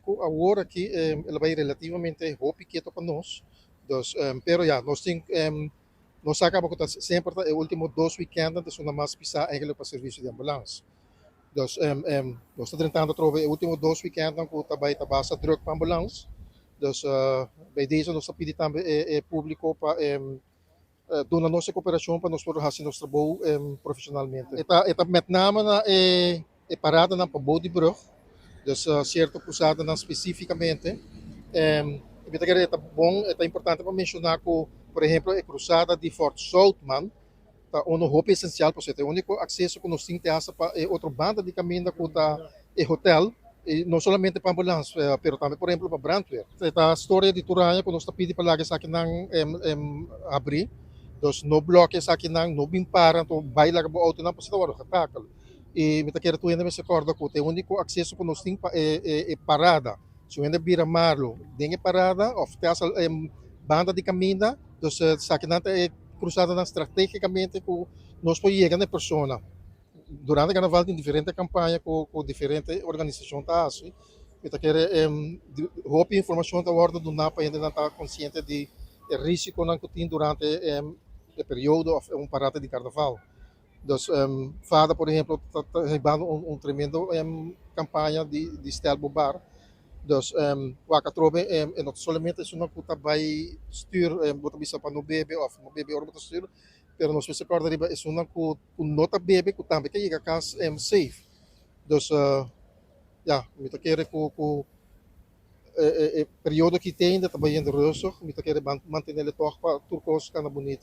Ku awor aki el a bai relativamente hopi ketu pa nos. Dus, pero ja, nos tin nos sa kaba ku ta semper ta e último 2 weekend ta esun mas pisá eigenlijk pa servisio di ambulans. Dus nos ta tratando trobe e último 2 weekend ku ta bai ta basta druk pa ambulans. Dus bij deze nos ta pidi tambe e públiko pa duna nos koperashon pa nos por hasi nos trabou profeshonalmente. E ta met name na e paradanan pabou di brug, dus sierto krusadanan spesífikamente. Mi ta kere ta bon, ta importante pa menshoná ku, por ehèmpel, e krusada di Fort Zoutman ta un hopi esensial, pasobra e úniko akseso ku nos tin te hasta pa e otro banda di kaminda ku ta e hotel, i no solamente pa ambulans, pero tambe, por ehèmpel, pa brandweer. Ta storia di tur aña ku nos ta pidi pa laga esakinan habrí, dus no blòkia esakinan, no bin para, anto bai laga bo outonan pasobra ta wòrdu getakel. I mi ta kere tur hende mester kòrda ku ta e úniko akseso ku nos tin pa e parada. Si un hende bira malu den e parada òf te hasta banda di kaminda, dus esakinan ta e krusadanan stratégikamente ku nos por yega na e persona. Durante karnaval tin diferente kampaña ku diferente organisashon ta hasi. Mi ta kere hopi informashon ta wòrdu duná pa hendenan ta konsiente di e risikonan ku tin durante e periodo òf un parada di karnaval. Dus FADA, por ehèmpel, ta hibando un tremendo kampaña di Stel Bo Bar. Dus wak atrobe e no solamente esunnan ku ta bai stür, bo ta bisa pa no bebe òf no bebe ora bo ta stür, pero nos mester kòrda riba esunnan ku no ta bebe ku tambe ta yega kas safe. Dus ja, mi ta kere ku e periodo aki te ainda ta bayendo rustig, mi ta kere mantené tòg pa tur kos kana bunita.